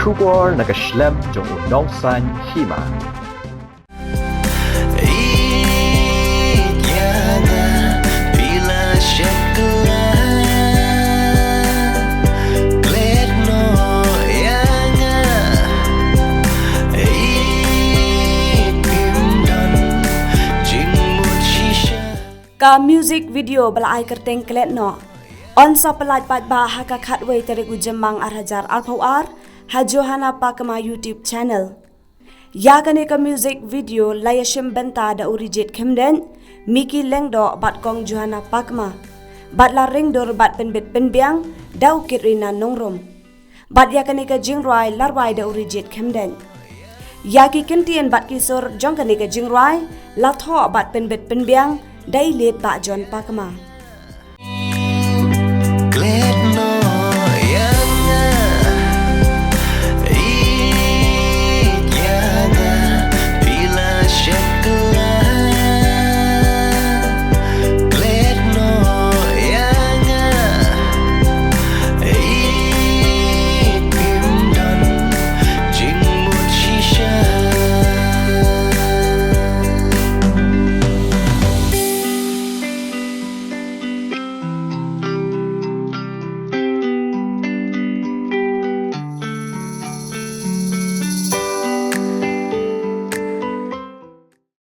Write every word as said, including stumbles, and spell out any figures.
Khubor na ka shlem jong u Nongsaiñ Hima. Ïa nga phi la shakla, klet noh ïa nga. Ïa phim don jingmut shisha. Ka music video ba la ai kyrteng Klet Noh yn sa pyllait paidbah ha ka khatwei tarik u Jymmang ar hajar arphew ar ha Johana Pakma YouTube channel. Ïa kane ka music video la ïashim bynta da u Rijit Khymdeit, Mickey Lyngdoh bad Kong Johana Pakma. Bad la ringdur bad pynbit pynbiang da u Kitrina Nongrum. Bad ïa kane ka jingrwai la rwai da u Rijit Khymdeit. Ïa ki kyntien bad ki sur jong kane ka jingrwai la thoh bad pynbit pynbiang da i Late Bah John Pakma.